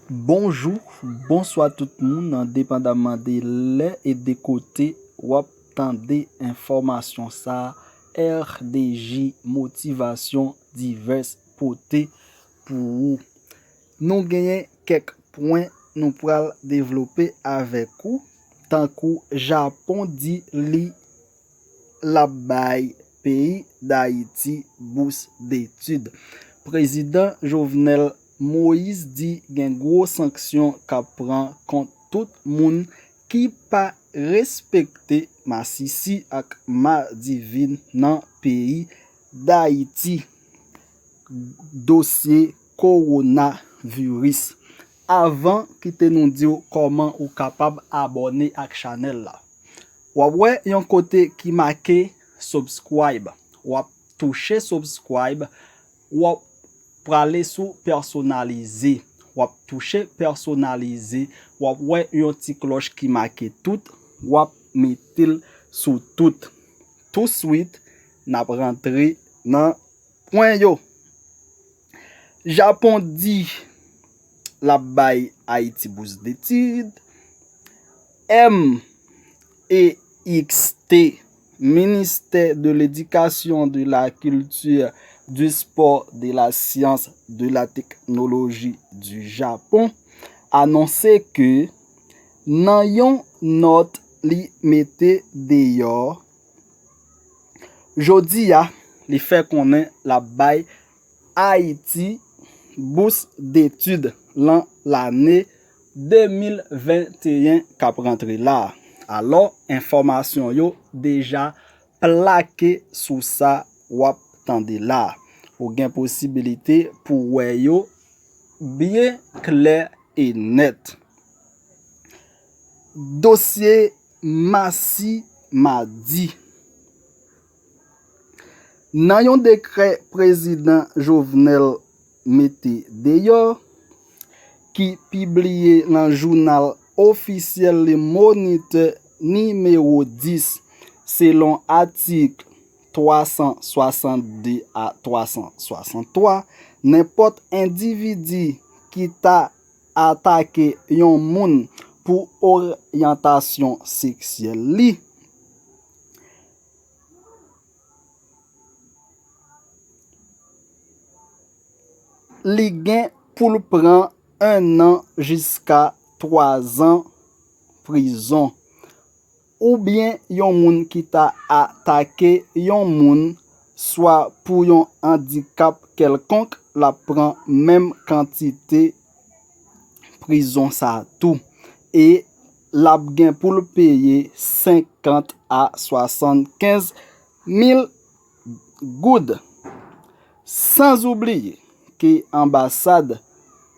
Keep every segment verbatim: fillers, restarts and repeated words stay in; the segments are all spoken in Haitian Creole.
Bonjou, bonswa tout moun, endepandaman de lè e de kote w ap tande enfòmasyon sa a, R D J Motivasyon Divès pote pou ou. Nou genyen kèk pwen nou pral devlope avèk ou, tankou Japon di li l ap bay peyi Dayiti bous detid. Prezidan Jovenel Moïse di gen gwo sanksyon k ap pran kont tout moun ki pa respekte masisi ak madivin nan peyi Dayiti. Dosye kowonaviris. Avan, kite nou di w kòman ou kapab abòne ak chanèl la. W ap wè yon kote ki make subscribe. W ap touche subscribe. W ap prale sou pèsonalize. W ap touche pèsonalize. W ap wè yon ti klòch ki make tout. W ap mete l sou tout. Touswit, n ap rantre nan pwen yo. Japon di l ap bay Ayiti bous detid. M E X T, Ministère de l'Éducation, de la Culture, du Sport, de la Science, de la Technologie du Japon, anonse ke nan yon nòt li mete deyò, jodi a, li fè konnen l ap bay Ayiti bous detid lan lane de mil venteyen k ap rantre la a. Alò, enfòmasyon yo deja plake sou sa w ap tande la a. Ou gen posibilite pou w wè yo byen klè e nèt. Dosye Masi Madi. Nan yon dekrè Prezidan Jovenel mete deyò, ki pibliye nan jounal ofisyèl Le Moniteur nimewo dis, selon atik twa san swasannde a twa san swasanntwa, nenpòt endividi ki ta atake yon moun pou oryantasyon seksyèl li, li gen pou l pran enn an jiska twazan prizon. Oubyen yon moun ki ta atake yon moun, swa pou yon andikap kèlkonk, l ap pran menm kantite prizon sa a tou. E l ap gen pou l peye senkant a swasannkenz mil goud. Sanzoubliye ke anbasad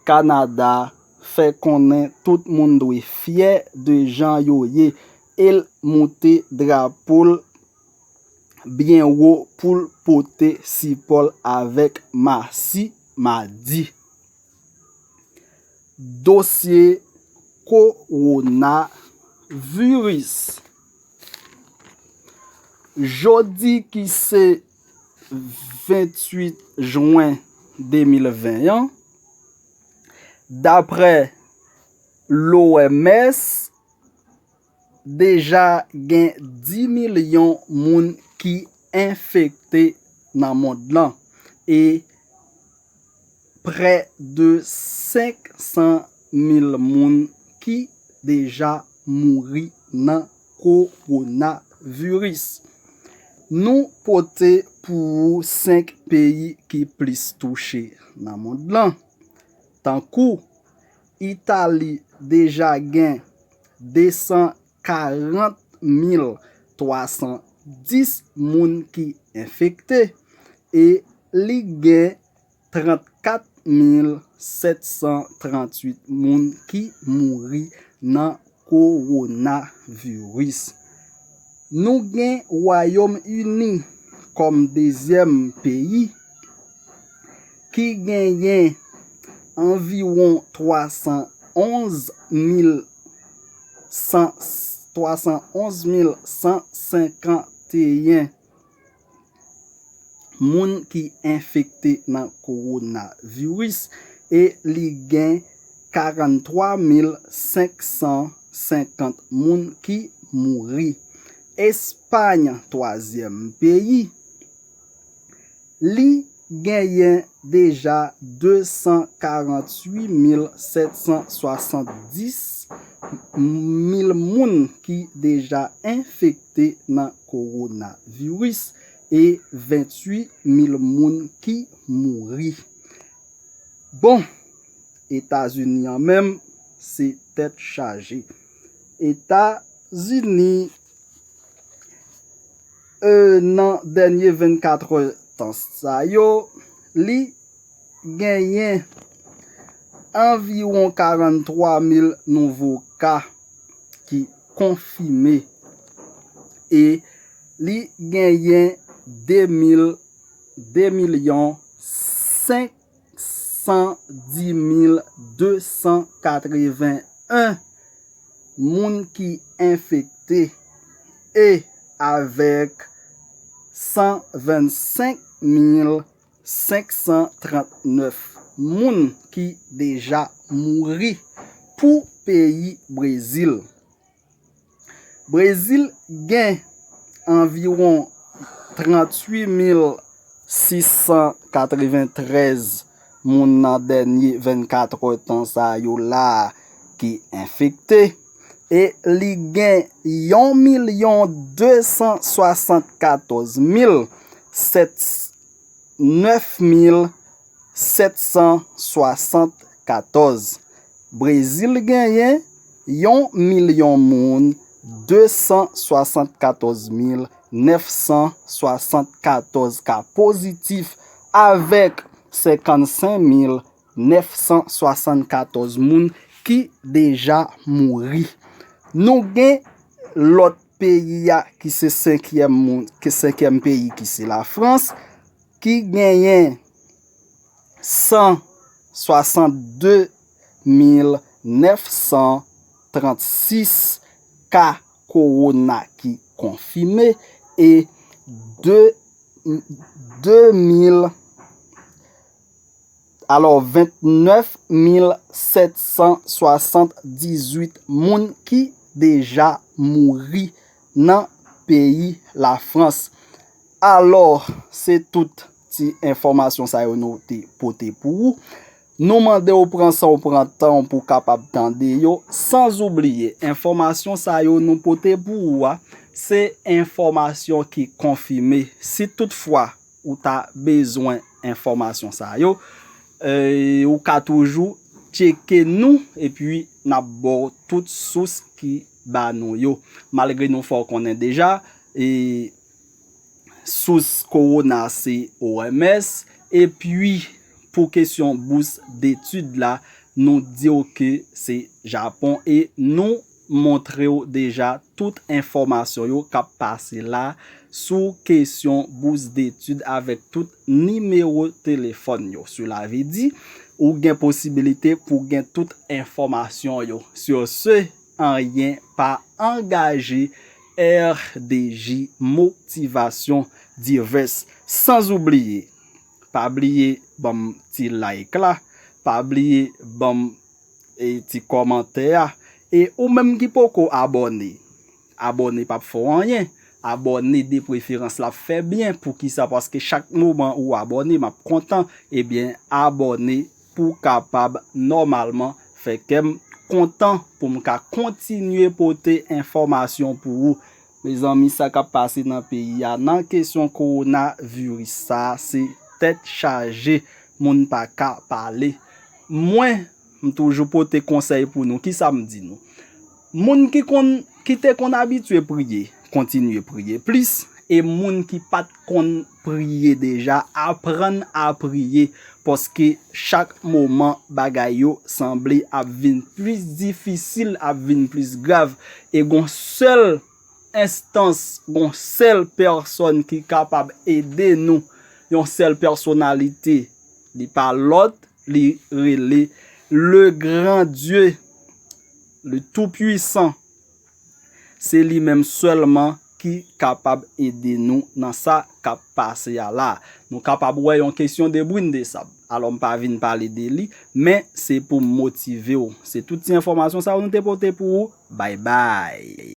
Kanada fè konnen tout moun dwe fyè de jan yo ye e l moute drapo l byen wo pou l pote sipò l avèk Masi Madi. Dosye kowonaviris. Jodi ki se venntuit jen de mil ven an, daprè l'O M S, deja gen dis milyon moun ki enfekte nan mond lan e prè de senk san mil moun ki deja mouri nan kowonaviris. Nou pote pou ou senk peyi ki plis touche nan mond lan, tankou Itali deja gen de san karant mil twa san dis moun ki enfekte e li gen trannkat mil sèt san tranntuit moun ki mouri nan kowonaviris. Nou gen Wayòm Ini kòm dezyèm peyi ki genyen anviwon twa san onz mil san, twa san onz mil san senkanteyen moun ki enfekte nan kowonaviris e li gen karannntwa mil senk san senkant moun ki mouri. Espay, twazyèm peyi, li genyen deja de san karanntuit mil sèt san swasanndis mil moun ki deja enfekte nan kowonaviris e ventuit mil moun ki mouri. Bon, Etazini an menm, se tèt chaje. Etazini, e, nan dènye vennkat è tan sa yo, li genyen anviwon karannntwa mil nouvo ka ki konfime e li genyen de mil, de milyon senk san dis mil de san katreven en moun ki enfekte e avèk san vennsenk mil senk san trannèf moun ki deja mouri pou peyi Brezil. Brezil gen anviwon tranntuit mil sis san katreventrèz moun nan dènye vennkat è tan sa yo la a ki enfekte e li gen yon milyon de san swasannkatòz mil sèt nèf mil sèt san swasannkatòz. Brezil genyen yon milyon moun de san swasannkatòz mil nèf san swasannkatòz ka pozitif avèk senkannsenk mil nèf san swasannkatòz moun ki deja mouri. Nou gen lòt peyi a ki se senkyèm moun, ki senkyèm peyi ki se Lafrans, ki genyen san swasannde mil nèf san trannsis ka kowona ki konfime e de, de mil, alò, vennèf mil sèt san swasanndizwit moun ki deja mouri nan peyi Lafrans. Alò, se tout ti enfòmasyon sa yo nou te pote pou ou. Nou mande w pran san w pran tan w pou w kapab tande yo, sanzoubliye enfòmasyon sa yo nou pote pou ou a, se enfòmasyon ki konfime. Si toutfwa ou ta bezwen enfòmasyon sa yo, e, ou ka toujou tcheke nou, epi n ap ba w tout sous ki ba nou yo. Malgre nou fè w konnen deja, e, sous kowona se O M S, epi pou kesyon bous detid la, nou di w ke se Japon, e nou montre w deja tout enfòmasyon yo k ap pase la sou kesyon bous detid avèk tout nimewo telefòn yo. Sela vle di, ou gen posibilite pou w gen tout enfòmasyon yo. Sur ce, anyen pa angaje. R D J Motivation Diverse. Sanzoubliye, pa bliye ban m ti like la, pa bliye ban m, e, ti kòmantè a. E ou menm ki poko abòne, abòne p ap fè w anyen. Abòne de preferans l ap fè byen. Poukisa? Paske chak moman ou abòne, m ap kontan. Ebyen, abòne pou w kapab nòmalman fè kè m kontan pou m ka kontinye pote enfòmasyon pou ou. Mezanmi, sa k ap pase nan peyi a nan kesyon kowonaviris sa a, se tèt chaje, moun pa ka pale. Mwen, m toujou pote konsèy pou nou. Kisa m di nou? Moun ki konn, ki te konn abitye priye, kontinye priye plis. E moun ki pa t konn priye deja, aprann a priye. Paske chak moman, bagay yo sanble ap vin plis difisil, ap vin plis grav. E gon sèl enstans, gon sèl pèsòn ki kapab ede nou, yon sèl pèsonalite. Li pa lòt, li rele le Grand Dieu, le Tout-Puissant. Se li menm sèlman ki kapab ede nou nan sa k ap pase a la. Nou kapab wè yon kesyon De Bruyne de Sab. Alò, m pa vin pale de li, men se pou m motive w. Se tout ti enfòmasyon sa yo nou te pote pou ou. Bye bye.